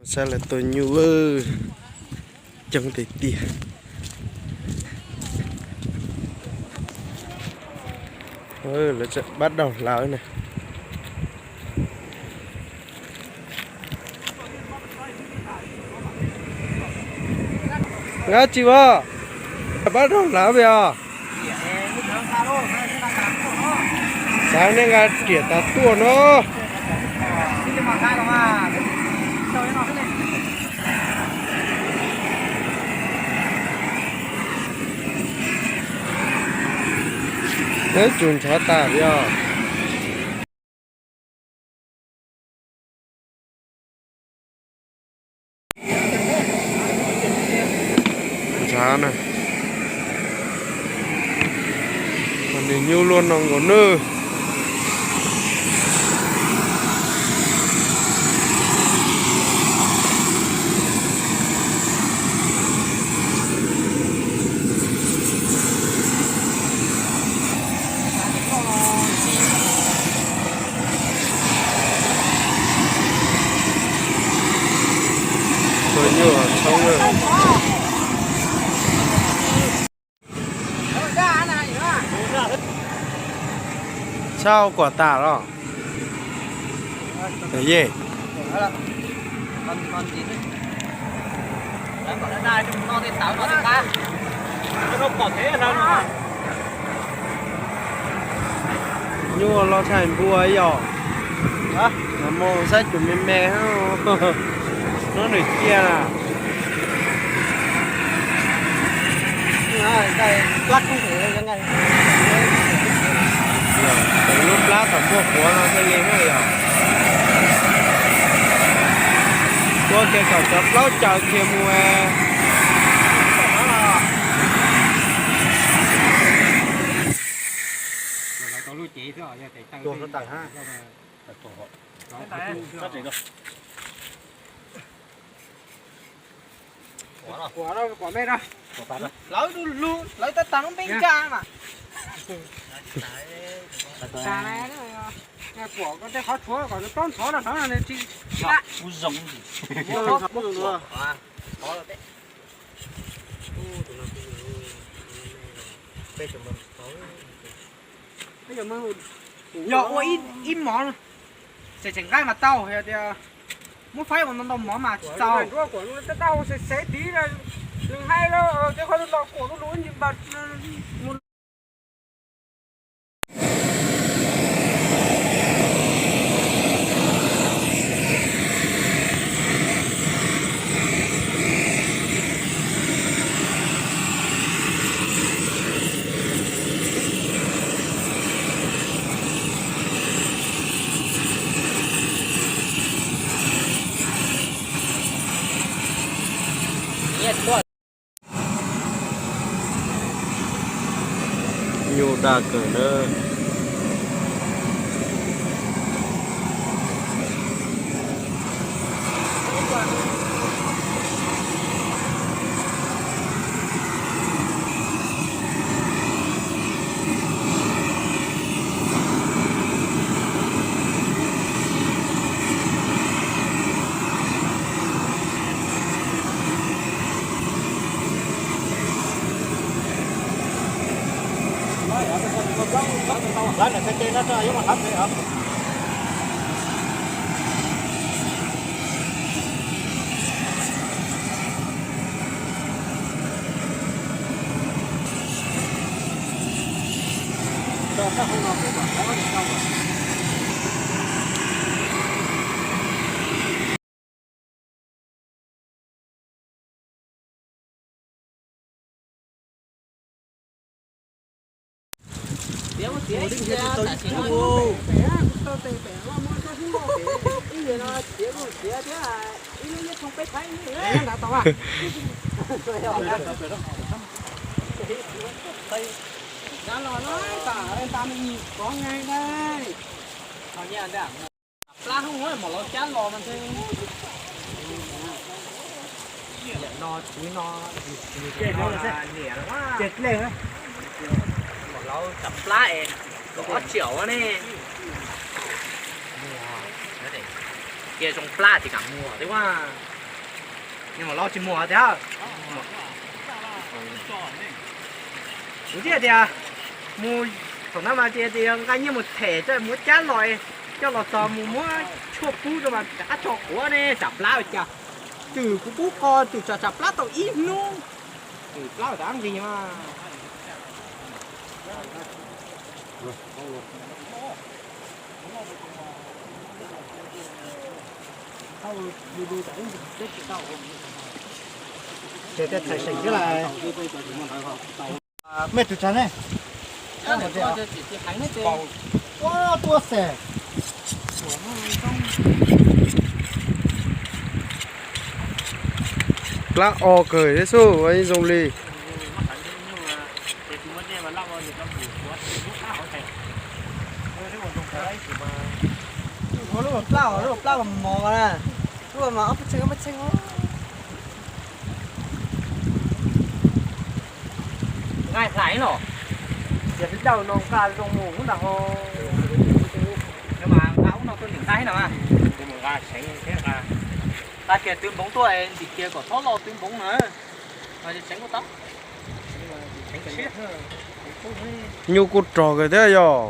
Saib lawv tua nyuj, coob tiag tiag. Lawv pab daug hlawv na. Nqa tsis vog, pab daug hlawv pes os. Xav nej nqa riam tas tuaj no. Neb tsum ntshav tas li os. Ntshav na. Nws nyuj luaj no nkaus nawb. Tua nyuj tshoob na. Tshaj kuam tas los? Yej. Nyuj los tshaj npua yom. Mus saib cov me me, hnub nws ciaj na. Lub plab thaum muaj quav no thiaj li yog. Tua kiag kom cov plaub caws kiag mus. Lawv du lug, lawv tab tag lub npe ncaj mas. Kuam tej qhov tshuav kom nws plaub ntxhov no hnov nws tsis. Yog ua ib mov, tseem tseem nqaij mas tau, yog tias muab faib ua ntau ntau mov mas tsis tau. Tab tab hu xev xev tid, nws hais los tej qhov los kuam lub lub ntsis npas. Nyuj dag kawg na. Plab hooj mom los cab los mas no, no, niam, mom laus tsam plab es kaum ob triệu ne. Cia zoo plab tsis kam muag thiab as. Niag maum laus tsis muag tiag. Kuv thiaj tias mus thaum no mas tias nqa nyiaj mus them coj muab cab los, coj los txog mus muab tshuaj pub rau mas rov qab tso quav ne, tsam plab ua cas. Twm kuv pub qos twm tsam tsam plab tau ib hnub, twm plab tas ab nqis mas. Ces tej thais seem xwb las. Mej tus tsag ne? Ua tuaj xeem. Plab o kawg thiab xwb, ua ib zoo li. Lub plab, lub plab mos mos na, lub mas ob peb txheej ob peb txheej. Nqa hlais no, yog tsis dawj no nqa zoo mus hnub ntag ho. Mas nqa ub no tuaj nim nqa thiab no mas. Nqa seev thiab nqa, nqa kiag tw npoov tuaj es ntim kiag kom txhob los tw npoov na. Mas seev ua tau. Nyuj kuj rog kawg thiab yog.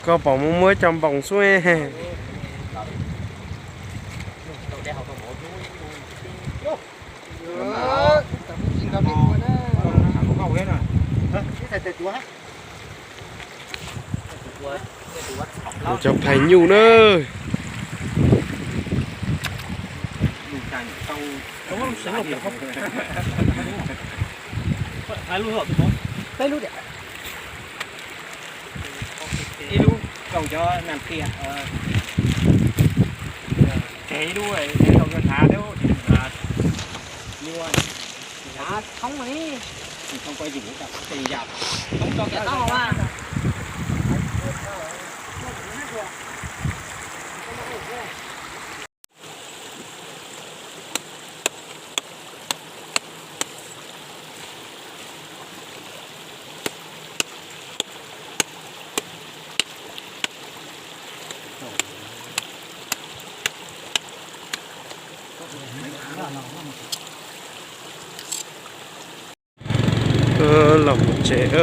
Koj pom mus muab cov npoos xwb. Cov phais nyuj na. Ib lub rau cov nas qhia, tseg ib lub rau cov hnav thiab, hnav nyuaj, hnav thoob li, thoob koj yus, thoob tso kiag taub hau na. Los mus tsev.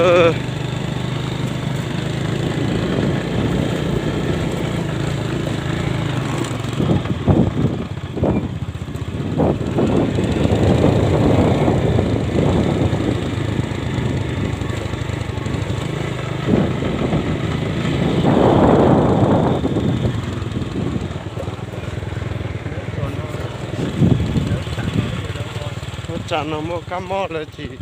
Lub tsam no muaj kab mob lawm ces